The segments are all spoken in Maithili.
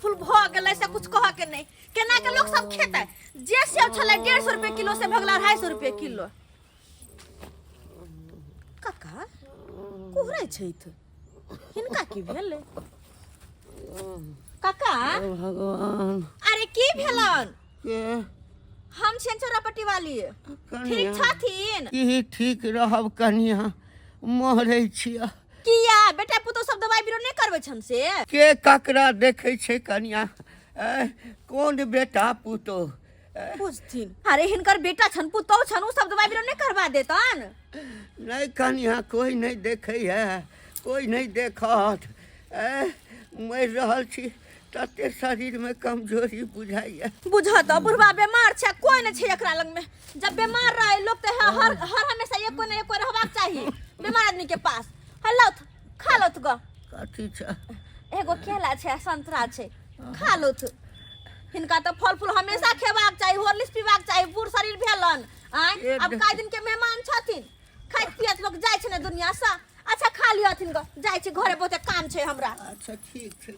फूल भऽ गेलै से कुछ कहऽ के नहि। केना के लोक सब खेतै? जे सेब छलै 150 रुपए किलो से भऽ गेलै 250 रुपए किलो। काका कुहरै छथि, हिनका की भेलै? काका भगवान, अरे की भेलन? के हम छियनि चौरापट्टी वाली। ठीक कनिया छथिन? की ठीक रहब कनिया, मरै छियै। किया, बेटा पुतोह सब दवाई बीरो नहि करबै छन से? के ककरा देखै छै कनिया? ऐ, कोन बेटा पुतोह? बुझथिन, अरे हिनकर बेटा छन, पुतोह छन, उ सब दवाई बीरो नहि करवा देतन? नहि कनिया, कोई नहि देखै है, कोई नहि देखत। ऐ, मरि रहल छी, तते शरीरमे कमजोरी बुझाइए। बुझऽ तऽ बुढ़वा बेमार छै, कोई नहि छै एकरा लग में। जब बेमार रहे लोग तऽ हर हर हमेशा एको ने एको रहबाक चाही बेमार आदमी के पास। हलौथ, खा लौथ ग। कथी छै? एगो केला छै आ संतरा छै, खा लौथ। हिनका तऽ फल फूल हमेशा खेबाक चाही, हॉर्लिक्स पीबाक चाही, बूढ़ शरीर भेलन। आँय, आब काय दिन के मेहमान छथिन, खाइत पियत लोग जाइ छै ने दुनिया से। अच्छा खा लियथिन ग, जाइ छी घरे, बहुते काम छै हमरा। अच्छा ठीक छै।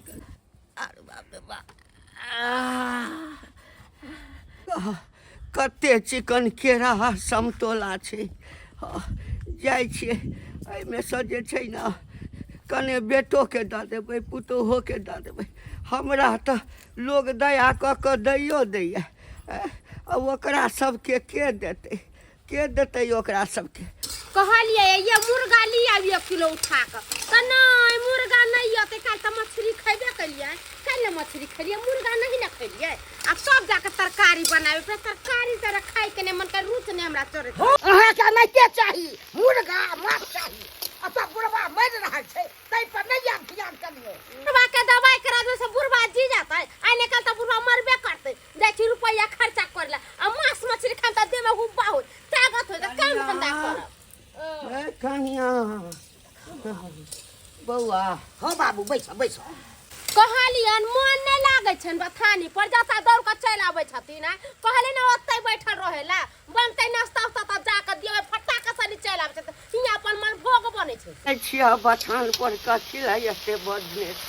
अरे बाप रे बाप, आह, कते चिकन केरा आ समतोला छै। हँ, जाइ छियै, एहिमे सँ जे छै ने कने बेटोके दऽ देबै, पुतोहुओके दऽ देबै। हमरा तऽ लोग दया कऽ कऽ दैयो दैए, आ ओकरा सबके के देतै? के देतै ओकरा सबके? कहलियै ये मुर्गा ली आबि 1 किलो उठा कऽ, तऽ नहि मुर्गा नहि अतै। काल्हि तऽ मछली खयबे केलियै, काल्हि ने मछली खेलियै, मुर्गा नहीं ने खेलियै। आब सब जाके तरकारी बनाबे पर तरकारी जरा खाइके नहि मन कर, रुच नहि हमरा चढ़ै। अहाँके एनाहिते चाही, मुर्गा माछ चाही। एतऽ बुढ़बा मरि रहल छै, ताहि पर नहि आब ध्यान करियौ। बुढ़बा के दवाई करा देबै से बुढ़बा जी जेतै, आइ नहि काल्हि तऽ बुढ़बा मरबे करतै। जाइ छी रुपैआ खर्चा करे ला, आ मांस मछली खाम तऽ देह में हुब्बा होत, ताकत होत, काम धंधा करब। ए कनिया बौआ। हँ बाबू, बैस बैस। कहलियन मन नहि लागै छनि बथानी पर, जता दौड़ कऽ चलि आबै छथिन। आँय, कहलियै ने ओतहि बैठल रहै ला, बनतै नाश्ता उस्ता तऽ जाकऽ दियौ, फटाक से चलि आबै छथिन। हियाँ अपन मन भोग बनै छै। जाइ छियै बथान पर, कथी लए एते बजने छ?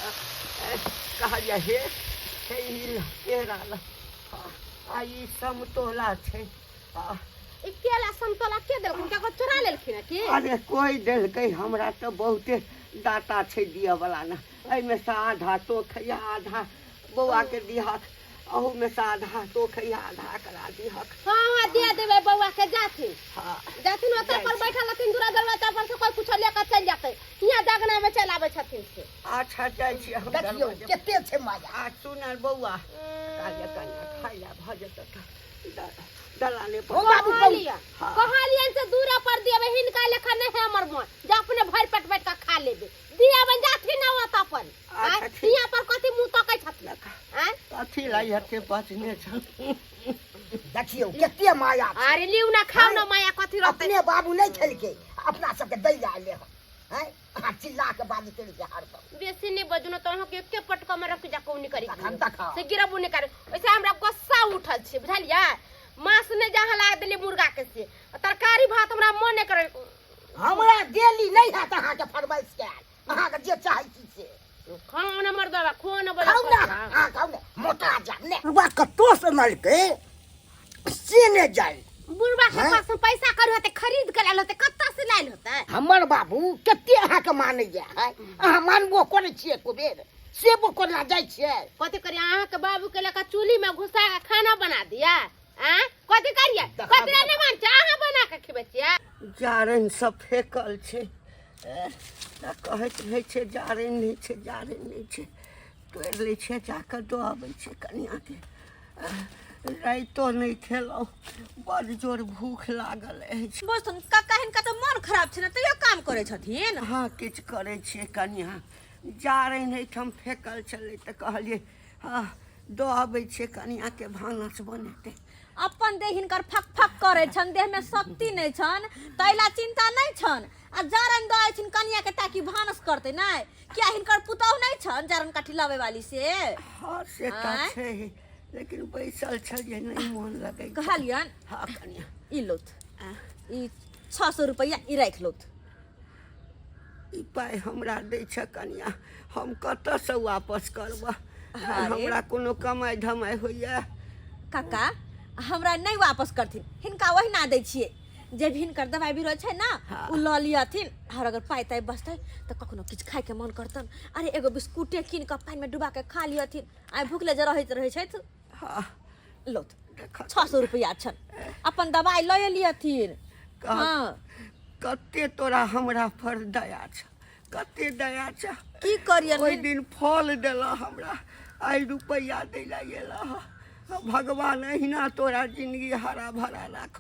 कहलियै हे हे, ई ल केरा ल, आ ई समतोला छै। आ ई केला समतोला के देलखिन? केकरो चोरा लेलखिन हँ की? अरे कोइ देलकै? हमरा तऽ बहुते दाता छै दिअ वला ने। एहिमे सँ आधा तो खैया, आधा बौआके दिहक, अहूमे सँ आधा तो खैया, आधा करा दिहक। हाँ हाँ, दे देबै बौआ के, जाथिन। हाँ जाथिन, ओतऽ जाइ पर छी। बैठल रहथिन दूरा दरवाजा पर से कोइ कुछो लेके चलि जेतै, हियाँ दगना में चलि आबै छथिन से। अच्छा जाइ छी हम देखियौ दरवाजा। कते छै माया। आ सुनल बौआ, कहलियै कनिया खाइ लए भऽ जेतै तऽ दलाने पर। हो बाबू, कहू। कहलियै हाँ। कहलियनि से दूरा पर देबै, हिनका लेखा नहि है हमर मन जे अपने भरि पेट बैठ कऽ खा लेबै। दिया बन जाथिन ना ओतऽ पर। अच्छा, आँय, ठीक। हियाँ पर कथी मुँह तकै छथिन? आँय? कथी लै एते बचने छल? देखियौ कते माया छै। अरे लिउ ना, खाउ ना, माया कथी रहतै? अपने बाबू नहि खेलकै, अपना सबके दै ले आएले हन। आँय, अहाँ चिल्ला के बाजैत रहियै हरदम। बेसी नहि बजू ने तऽ अहाँके एके पटका में रख जा कौनी करी तखन तखन। से गिरबो नहि करे। वैसे हमरा गुस्सा उठल छै, बुझलियै? मांस नहि जहाँ ला देलियै मुर्गा के से तरकारी भात हमरा मन नहि करे। हमरा डेली नहि हैत अहाँके फरमाइश कयल, अहाँके जे चाहै छी से। खाउ ने मर्दबा, खाउ ने। खाउ ने, अहाँ खाउ ने, मोटा जायब ने। बुढ़बा कतौ से अनलकै से नहि जाय। बुढ़बा के हैं? पास में पैसा करू होते, खरीद के लायल होते, कतऽ से लायल होते? हमर बाबू कते अहाँके मानैया है, अहाँ मानबो करै छियै एको बेर? सेबो करला जाइ छियै? कथी करियै अहाँके बाबू के लऽ कऽ चूल्ही में घुसा के खाना बना दिया? आँ, कथी करियै? कथी लए नहि मान छै, अहाँ बना के खिबै छियै? जारनि सब फेकल छै, ए, तऽ कहैत रहै छै जारनि नहि छै, जारनि नहि छै। तोड़ि लै छियै, जाकऽ दऽ अबै छियै कनिआँके। राइतो नहि खेलहुँ, बड़ जोर भूख लागल अछि। बुझथुन कक्का, हिनका तऽ मन खराब छै ने, तैयो काम करै छथिन। हँ, किछु करै छियै कनिआँ। जारनि एहिठाम फेकल छलै तऽ कहलियै हँ दऽ अबै छियै कनिआँके, भानस बनेतै। अपन देह हिनकर फक फक करै छनि, देहमे शक्ति नहि छनि, ताहि ला चिंता नहि छनि, आ जारनि दऽ छनि कनिया के ताकि भानस करतै। नहि किया हिनकर पुतहु नहि छनि जारनि काठी लाबै वाली से? हँ से तऽ आँय? छै, लेकिन बैसल छलियै, नहि मोन लगै। कहलियनि। हँ कनिआ। ई लौथ, ई 600 रुपैआ ई राखि लौथ। ई पाइ हमरा दै छ कनिआ, हम कतऽसँ वापस करबह? हमरा कोनो कमाइ धमाइ होइए। काका हमरा नहि वापस करथिन, हिनका ओहिना दै छियै। जे भी हिनकर दवाइ बीरो छै ने ओ लऽ लियथिन। आओर अगर पाइ ताइ बचतै तऽ कखनो किछु खाइके मन करतनि, अरे एगो बिस्कुटे कीन कऽ पानिमे डुबा कऽ खा लियथिन। आइ भूखले जे रहैत रहै छथि। हँ। लौथ 600 रुपैआ छनि, अपन दवाइ लऽ लियथिन। हँ। कते तोरा हमरा पर दया छ, कते दया छ। की करियन? ओहि दिन फल देला हमरा, आइ रुपैआ दै लए गेला। भगवान अहिना तोरा जिंदगी हरा भरा राख।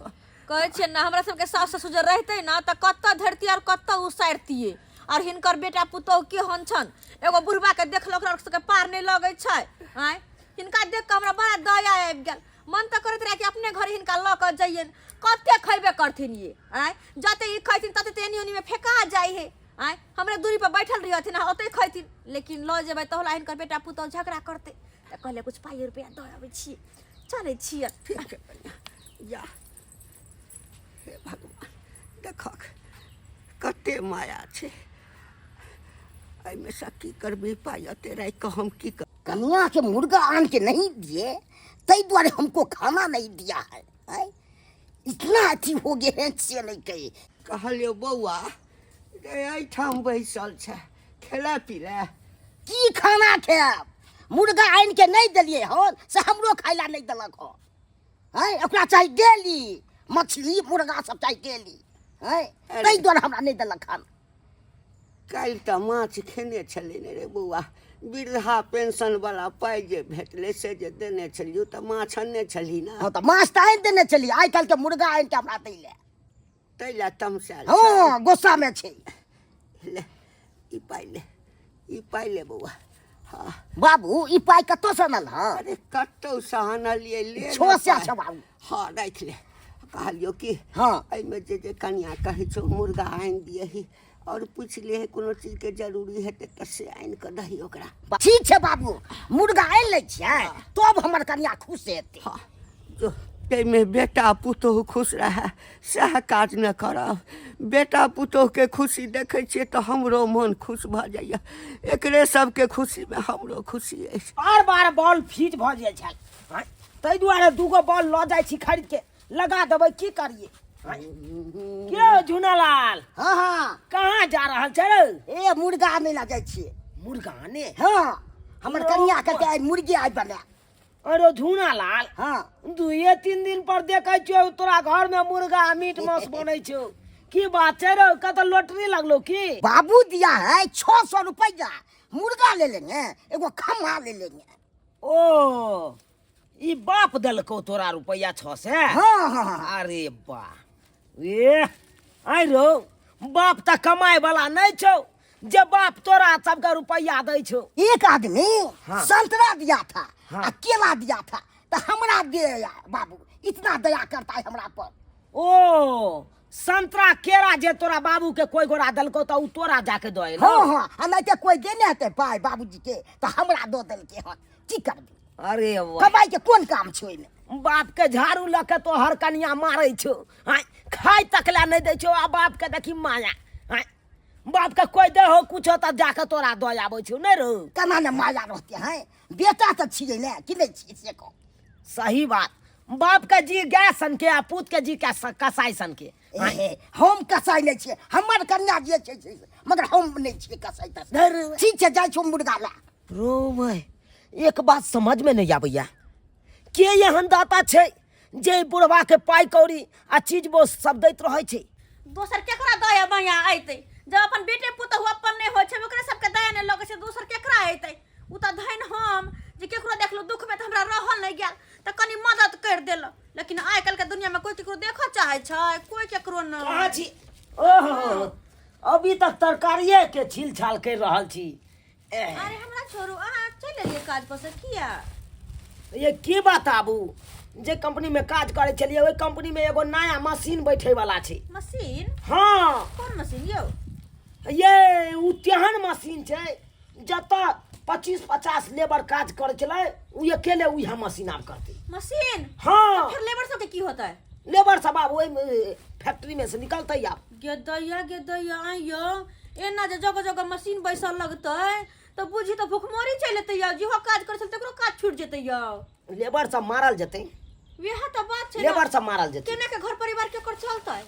कहै छियै ने, हमरा सबके सास ससुर जे रहितै ने तऽ कतऽ धरतियै आओर कतऽ उसारतियै। आओर हिनकर बेटा पुतोहु केहन छनि, एगो बुढ़बाके देखलक ओकरा सबके पार नहि लगै छै। आँय, हिनका देख कऽ हमरा बड़ा दया आबि गेल। मन तऽ करैत रहए कि अपने घरे हिनका लऽ कऽ जइयनि, कते खयबे करथिन ये। आँय, जते ई खैथिन तते तऽ एनी ओनीमे फेका जाइ है। आँय, हमरे दूरी पर बैठल रहियथिन आ ओतहि खैथिन। लेकिन लऽ जेबै तहुला हिनकर बेटा पुतोहु झगड़ा करतै, तऽ कहलियै कुछ पाइ रुपैआ दऽ अबै छियै, चलै छियै। ठीक छै कनिया, जा। हे भगवान, देखक कते माया छै एहिमे सँ। की करबै पाइ एते राखि कऽ हम की कर? कनिया के मुर्गा आन के नहीं दिए, तई दुआरे हमको खाना नहीं दिया है, हैं? इतना अथी हो गए हैं से नहीं कही। कहलियौ बौआ रे, एहिठाम बैसल छै, खेला पीला? की खाना खायब, मुर्गा आनि के नहीं दिलिए हन से हमरो खाइला नहीं देलक हन। हैं, ओकरा चाही डेली मछली मुर्गा सब चाही डेली। हैं, ताहि दुआरे हमरा नहीं देलक खाना। काल्हि तऽ माछ खेने छलै ने रे बौआ? वृद्धा पेंशन वाला पाइ जे भेटलै से जे देने छलियौ तऽ माछ अनने छलही ने? हँ, तऽ माछ तऽ आनि देने छलियै, आइ काल्हि के मुर्गा आनि के हमरा दै लए, ताहि लए तमसायल? हँ, गुस्सा में छै। ले ई पाइ ले, ई पाइ ले बौआ। हँ बाबू, ई पाइ कतऽ से अनल हँ? अरे कतहुसँ आनलियै, ले ने 600 पाइ। छै बाबू। हँ, राखि ले। कहलियौ कि हँ। एहिमे जे जे कनिया कहै छौ मुर्गा आनि दियही, आओर पूछि लिहे कोनो चीजके जरूरी हेतै तऽ से आनि कऽ दही ओकरा। ठीक छै बाबू, मुर्गा आनि लै छियै, तब हमर कनिया खुश हेतै। हँ, जो ताहिमे बेटा पुतोहु खुश रहए सएह काज ने करब। बेटा पुतोहुके खुशी देखै छियै तऽ हमरो मोन खुश भऽ जाइए। एकरे सबके खुशीमे हमरो खुशी अछि। बार बार बॉल फ्यूज भऽ जाइ छल, आँय, ताहि दुआरे दूगो बॉल लऽ जाइ छी खरीद के लगा देबै। की करियै? आँय, के झुनालाल? हँ हँ। कहाँ जा रहल छै रे? ए, मुर्गा आनै लए जाइ छियै। मुर्गा आने? हँ, हमर कनिया कहलकै आइ मुर्गे आइ बना। अरे झुनालाल। हँ। 2-3 दिन पर देखै छियौ तोरा घर में मुर्गा आ मीट मांस बनै छौ, की बात छै रे? कतऽ लॉटरी लगलो की? बाबू दिया है 600 रुपया, मुर्गा ले लेंगे, एगो खम्हा ले लेंगे। ओ ई बाप देलकौ तोरा रुपैआ 600? हाँ हाँ हाँ। अरे वाह, ए आइ रौ, बाप तऽ कमाय वाला नहि छौ जे बाप तोरा सबके रुपैआ दै छौ। एक आदमी हाँ। संतरा दिया था हाँ। आ केला दिया था, तो हमरा दे या बाबू, इतना दया करता है हमरा पर। ओ संतरा केरा जे तोरा बाबू के कोई गोरा देलकौ तऽ उ तोरा जाके दऽ एलौ? हाँ हाँ, आ नहीं तो कोई देने हेतै पाइ बाबूजी के तऽ हमरा दऽ देलकै हन, की करबै? अरे वाह, कमाइ के कोन काम छै ओहिमे? बाप के झाड़ू लऽ के तोहर कनिया मारै छौ, आँय, खाय तक लए नहि दै छौ, आ बाप के देखी माया, आँय, बाप के कोई दे हो कुछो तऽ जाके तोरा दऽ आबै छौ, नहि रौ? केना ने माया रहते हैं, बेटा तऽ छियै ने, कि नहि छियै से कहू? सही बात, बाप के जी गाय सन के आ पूत के जी कसाई सन के। ए, हम कसाई नहि छियै, हमर कन्या जे छै से, मगर हम नहि छियै कसाई तसाई। नहि रे। ठीक छै, जाइ छियौ मुर्गा लए। रो भाई, एक बात समझ में नहीं आबैया, के एहन दाता छै जे बुढ़वा के पाइ कौड़ी आ चीज बोस सब दैत रहै छै? दोसर केकरा दया माया अयतै जब अपन बेटे पुतहु अपन नहि होइ छै, ओकरे सबके दया नहि लगै छै, दोसर केकरा अयतै? ओ तऽ धनि हम जे केकरो देखलहुँ दुखमे तऽ हमरा रहल नहि गेल तऽ कनि मदद करि देलहुँ, लेकिन आइ काल्हिके दुनियामे कोइ केकरो देखऽ चाहै छै? कोइ केकरो नहि। कहाँ छी? ओहो, अभी तक तरकारिए के छील छाल करि रहल छी। अरे हमरा छोड़ू, अहाँ चलि एलियै काज पर से किया? ये की बात आबू, जे कंपनी में काज करै छलियै ओहि कंपनी में एगो नया मशीन बैठे वाला छै। मशीन? हाँ। कोन मशीन यौ? ये उ तेहन मशीन छै जतऽ 25-50 लेबर काज करै छलै उ अकेले उएह मशीन आब करतै। मशीन? हाँ। फिर लेबर सबके की होतै? लेबर सब आब ओहि फैक्ट्री में से निकलतै आब। गे दैया, गे दैया, आइ यौ, एना जे जगह जगह मशीन बैसल लगतै तऽ बुझी तऽ भुखमरी चलि एतै यौ। जेहो काज करै छल तकरो काज छूटि जेतै यौ। लेबर सब मारल जेतै। वएह तऽ बात छै। लेबर सब मारल जेतै। केना के घर परिवार केकर चलतै?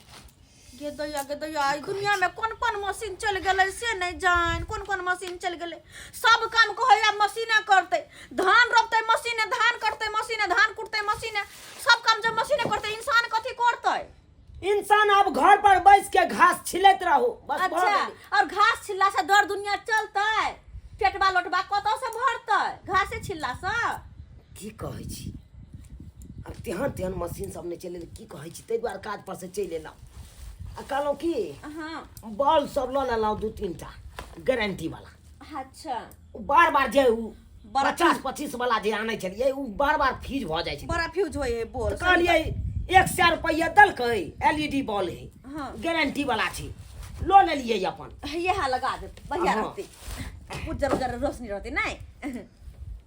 गे दैया, गे दैया, ई दुनिया में कोन कोन मशीन चलि गेलै से नहि जान, कोन कोन मशीन चलि गेलै। सब काम कहै आब मशीने करतै। धान रोपतै मशीने, धान कटतै मशीने, धान कुटतै मशीने, सब काम जब मशीने करतै इंसान कथी करतै? इंसान अब घर पर बैस के घास छिलैत रहू बस भऽ अच्छा गेलै। और घास छिलला से दर दुनिया चलतै? पेटबा लोटबा कतऽ से भरतै घासे छिलला से? की कहै छी, आब तेहन तेहन मशीन सब नहि चलि एलै, की कहै छी, ताहि दुआरे काज पर से चलि एलहुँ आ कहलहुँ की बॉल सब लऽ लेलहुँ 2-3 टा गारंटी वाला। अच्छा। ओ बार बार जे उ बड़ा 50-25 वाला जे आनै छलियै उ बार बार फ्यूज भऽ जाइ छै। बड़ा फ्यूज होइ है बोल। तऽ कहलियै 100 रुपैआ देलकै, L E D ball है। गारंटी वाला छै, लऽ लेलियै अपन। इएह लगा दे, बढ़िया रहतै, उज्जर उज्जर रोशनी रहतै नहि?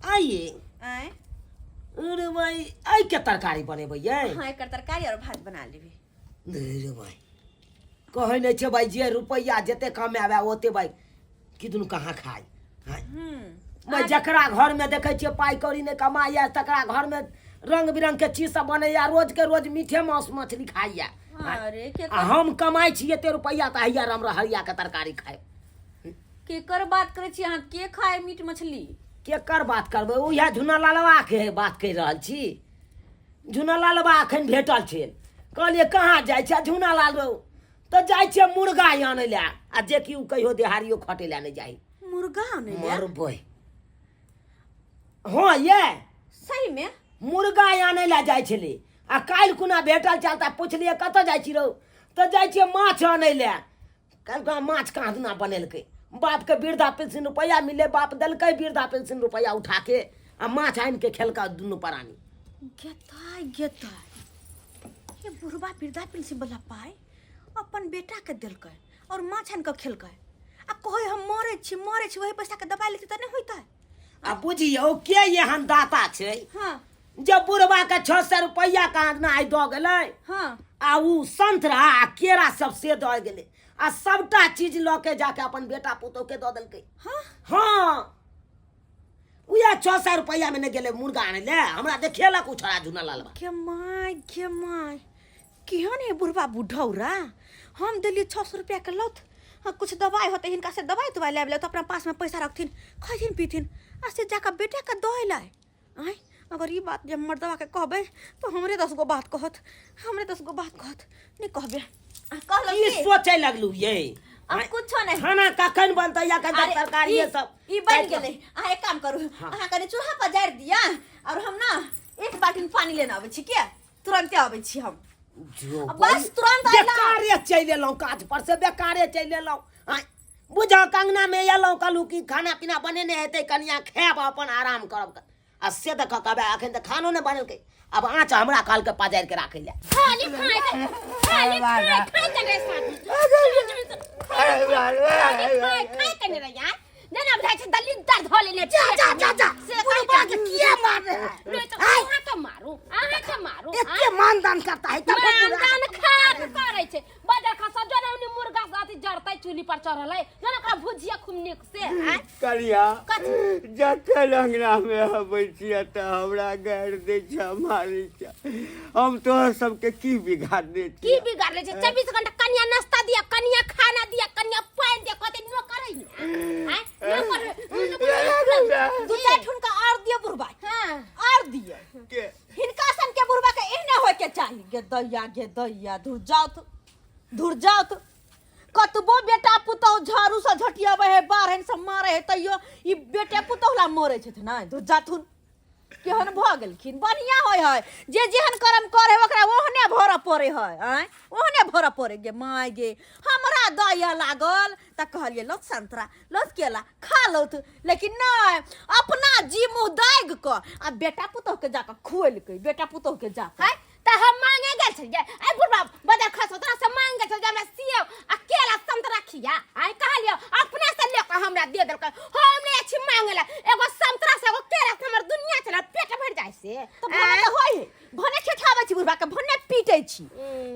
आइए। आँय? अरे भाई, एहि के तरकारी बनेबै यै? हाँ, एकर तरकारी और भात बना लेबै। नहीं रे भाई, कहै नहि छै भाई, जे रुपैआ जते कमाबे ओते भाई किदन कहाँ खाय। आँय? भाई, जकरा घर में देखै छियै पाइ कौड़ी नहि कमाइया तकरा घर में रंग बिरंग के चीज सब बनैया, रोज के रोज मीठे मांस मछली खाइया। आँय? अरे के आ हम कमाइ छियै एते रुपैआ तऽ हैया राम रहरिया के तरकारी खाय। केकर बात करै छी अहाँ? के खाय मीट मछली? केकर बात करबै, उएह झुना लालवा के बात कहि रहल छी। झुना लालवा अखन भेटल छै, कहलियै कहाँ जाइ छै झुना लाल रौ? तऽ जाइ छियै मुर्गा आनै लए, आ जे कि ओ कहियो देहारियो खटै लए नहि जाइ। मुर्गा आनै लए? मरबै। हँ ये। सही में? मुर्गा आनै लए जाइ छलै आ काल्हि कोना भेटल छल तऽ पुछलियै कतऽ जाइ छी रौ? तऽ जाइ छियै माछ आनै लए। काल्हि कोना माछ कहाँ दिना बनेलकै। बापके वृद्धा पेंशन रुपैआ मिललै, बाप देलकै वृद्धा पेंशन रुपैआ उठाके आ माछ आनिके खेलका दुनू प्राणी। गेताय गेताय, ये बुढ़बा वृद्धा पेंशन वाला पाइ अपन बेटा के देलकै और माछ आनि कऽ खेलकै आ कहै हम मरै छी मरै छी, वही पैसा के दबाइ लेतै तऽ नहि होइतै? आ बुझियौ के एहन दाता छै जे बुढ़बा के 600 रुपैआ कहाँ दिना आइ दऽ गेलै। आ उ संतरा आ केरा सब से दऽ गेलै आ सबटा चीज लऽ के जाके अपन बेटा पुतोह के दऽ देलकै। हाँ, उएह 600 रुपैआ में नहि गेलै मुर्गा आनै लए, हमरा देखेलक उ छोड़ा झुना लालबा। गे my, गे my, केहन है बुढ़बा बुढ़ौरा। हम देलियै 600 रुपया के लौथ, हाँ, कुछ दवाई होते हिनका से दवाई तवाई लाबि ले तऽ अपना पास में पैसा रखथिन, खैथिन पीथिन आ से जाकऽ बेटा के दऽ अयलै। आँय, अगर ई बात जे मर्दवा के कहबै तऽ हमरे 10 गो बात कहत, हमरे 10 गो बात कहत। नहि कहबै। आ कहलहुँ की की? सोचै लगलू ये? आब कुछो नहि। खाना कखन बनतै या कखन अरे, तरकारी सब? ई बनि गेलै। अहाँ एक काम करू, अहाँ कनि चूल्हा पर जारि दिअ और हम ना एक बाल्टी पानी लेने अबै छी, के तुरंते अबै छी हम। जो बस तुरंत अयला। बेकारे चलि एलहुँ काज पर से, बेकारे चलि एलहुँ। आँय, बुझऽ कंगना में एलहुँ, कहलहुँ कि खाना पीना बनेने हेतै कनिया, खायब अपन आराम करब। आ से देखऽ कहबै अखन तऽ खानो नहि बनेलकै, आब आँच हमरा कहलकै पजारि के राखै लए। खाली खाय के, खाली खाय, खाय के रे साथ। खाय, खाय के ने रे यार। नहीं ना बुझाइ छै दलिद्दर धऽ लेने जा, जा, जा, जा। से बुढ़बा के किया मार रहे हैं? नहीं तो अहाँ के मारू, अहाँ के मारू। एते मानदान करता है तब मानदान खा के करै छै। बाजार खसा जो ना उनी मुर्गा साथी जरतै चूल्ही पर चढ़लै, जो ना ओकरा भुजिया खूब नीक से, आँय? करिया, कथी? जखन अंगना में अबै छियै तऽ हमरा गारि दै छै, मारै छै। हम तोहर सबके की बिगाड़ने की छियै? बिगाड़ले छै? 24 घंटा कनिया नाश्ता दिया, कनिया खाना दिया, कनिया पानि दिया, कहतै नो करै ने, आँय? नो करै। दू चारि ठुनका आर दियौ बुढ़बा के। आर दियौ। के? हिनका सन के बुढ़बा के एहने होय के चाही। गे दैया, गे दैया, धुर जाउत, धुर जाउत। कतबो बेटा पुतहु झाड़ू से झटियाबै है, बाढ़नि से मारै है, तैयो ई बेटे पुतहु ला मरै छथिन। नहि, धुर जाथुन, केहन भऽ गेलखिन। बढ़िया होय है जे जेहन कर्म करे ओकरा ओहने भरऽ पड़े है। आँय, ओहने भरऽ पड़े। गे my गे, हमरा दया लागल तऽ कहलियै लौथ संतरा, लौथ केला खा लौथ, लेकिन नहि, अपना जी मुँह दागि कऽ आ बेटा पुतहु के जाकऽ खुएलकै, बेटा पुतहु के जाकऽ। है तऽ हम मांगे गेल छलियै, ऐ बुढ़बा बाजार खसो तोरा से मांगे गेल छलियै हमरा सेब आ केला संतरा खिया। आइ कहलियै अपने से ले कऽ हमरा दे देलकै। हम नहि छी मांगे ला, एगो संतरा से एगो केला से हमर दुनिया चला पेट भरि जाइ से। तऽ भने तऽ होइ है, भने ठेठाबै छी बुढ़बा के, भने पीटै छी।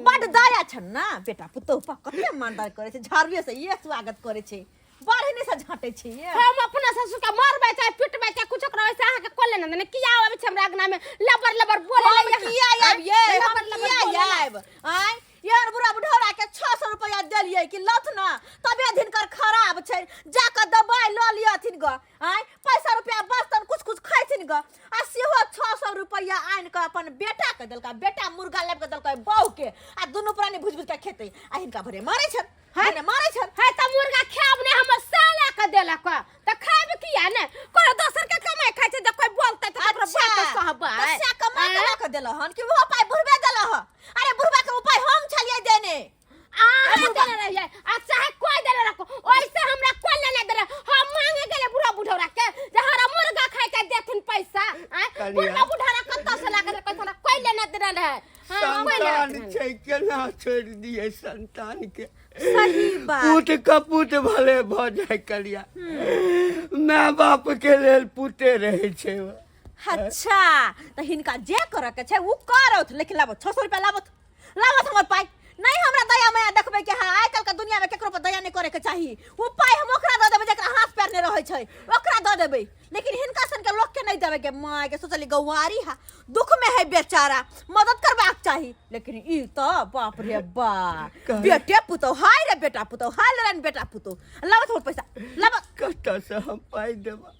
बड दया छनि ना बेटा पुतहु पर, कते मानदान करै छै, झाड़ुए से इएह स्वागत करै छै। बाढ़नी से झाँटै छियै। हम अपना ससुर के मारबै चाहे पिटबै चाहे कुछो करबै से अहाँके कोन लेना देना? किया आबै छै हमरा अंगना में लबर लबर बोले हम ले? किया आबियै? हम लबर लबर किया बोले ला। आयब? आँय, एहन बुढ़ा बुढ़ौरा के 600 रुपया देलियै कि लौथ न, तबियत हिनकर खराब छै, जाकऽ दबाइ लऽ लियथिन ग। आँय, पैसा रुपया बचतन, कुछ कुछ खैथिन ग। आ सेहो 600 रुपया आनि कऽ अपन बेटा के देलकै, बेटा मुर्गा लाबि कऽ देलकै बहू के, आ दुनू प्राणी भुजि भुजि कऽ खेतै। आ हिनका भरे मारै छनि, भरे मारै छनि। है तऽ मुर्गा खायब नहि, हमर साला के देलक तऽ खायब किया ने? कोनो दोसर के कमाइ खाइ छै, जब कोइ बोलतै तऽ ककरो बात सहबै? तऽ से कमा के लऽ कऽ देलऽ हन कि ओहो पाइ बुढ़बे देलऽ हन? अरे बुढ़बा के उपाय हम छलियै देने। अहाँ देने रहियै आ चाहे कोइ देने रखो, ओइसे हमरा कोइ लेने देने। हम मांगे गेलै बुढ़ा बुढ़ौरा के जे हमरा मुर्गा खाइ के देथिन पैसा। आँय, कनिया। बुढ़ा बुढ़ौरा कतऽ से ला के पैसा? हमरा कोइ लेने देने रहै। हाँ, कोइ लेने संतान देने। छै, केना छोड़ि दियै संतान के? सही बात। पुत कपूत भले भऽ जाय कलिया, माय बाप के लेल पुते रहै छै। अच्छा, तऽ हिनका जे करऽ के छै ओ करौथ, लेकिन लाबो 600 रुपया, लाबो, लाबो हमर पाइ। नहीं हमरा दया माया देखबै के। हाँ, आइ काल्हि के दुनिया में केकरो पर दया नहीं करे के चाही। ओ पाइ हम ओकरा दऽ देबै जकरा हाथ पैर नहीं रहै छै, ओकरा दऽ देबै, लेकिन हिनका सन के लोक के नहीं देबै के। माय के सोचली गौआरी हा, दुख में है बेचारा, मदद करबाक चाही, लेकिन ई तऽ बाप रे बा, बेटे पुतौ, हाय रे बेटा पुतौ, हाय रे बेटा पुतौ। लाबत हमर पैसा, लाबत। कतऽसँ हम पाइ देबै?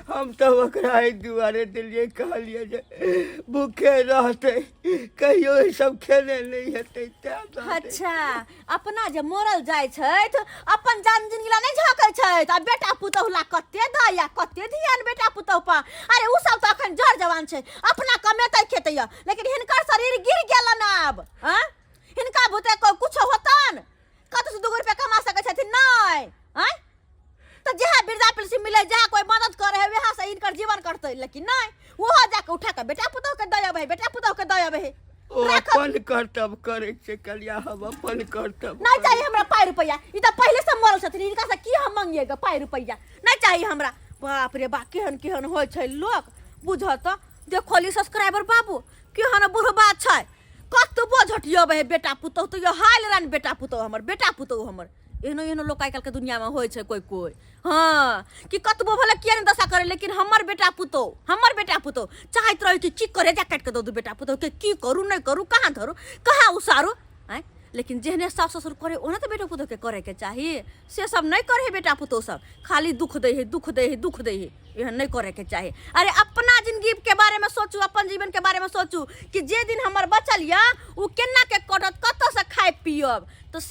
हम तऽ ओकरा एहि दुआरे देलियै, कहलियै जे भूखे रहतै, कहियो ई सब खेने नहि हेतै तैं दऽ देलियै। अच्छा, अपना जे मरल जाइ छथि, अपन जान जिंदगी ला नहि झाँकै छथि, आ बेटा पुतहु ला कते दया, कते ध्यान बेटा पुतहु पर। अरे ओ सब तऽ अखन जर जवान छै, अपना कमेतै खेतै यऽ, लेकिन हिनकर शरीर गिर गेलन आब। आँ, हिनका बुते कुछो होतन? कतौ से 2 रुपया कमा सकै छथिन? नहि। आँय, तऽ जहाँ वृद्धा पेंशन मिले, जहाँ कोई मदद करे है, वहाँ से इनकर जीवन कटतै, लेकिन नहीं, ओहो जाके उठा के बेटा पुतोह के दऽ अबै, बेटा पुतोह के दऽ अबै। ओ राखब। अपन कर्तव्य करै छै कलिया, हम अपन कर्तव्य नहीं चाहिए हमरा पाइ रुपैया। ई तऽ पहिले से मरल छथिन, हिनका से की हम मंगिएगा पाइ रुपैया? नहीं चाहिए हमरा। बाप रे बाप, केहन केहन होइ छै लोक, बुझऽ तऽ। देखली सब्सक्राइबर बाबू, केहन बुढ़बा छै, कतबो झटियबै है बेटा पुतोह तो यो हाल रन बेटा पुतोह हमर, बेटा पुतोह हमर। एहनो एहनो लोक आइ काल्हिके दुनियामे होइ छै कोइ कोइ। हँ, कि कतबो भले किया नहि दशा करे, लेकिन हमर बेटा पुतोह, हमर बेटा पुतोह चाहैत रहै कि की करे जा काटि कऽ दऽ दू बेटा पुतोहके, की करू नहि करू, कहाँ धरू कहाँ उसारू। आँय, लेकिन जेहने सास ससुर करे ओहने तऽ बेटो पुतोहके करैके चाही। से सब नहि करे है बेटा पुतोह सब, खाली दुख दै है, दुख दै है, दुख दै है। एहन नहि करैके चाही। अरे अपना जिंदगी के बारे में सोचू, अपन जीवन के बारे में सोचू कि जे दिन हमर बचल यऽ ओ केना के कटत, कतऽसँ खाय पियब, तऽ से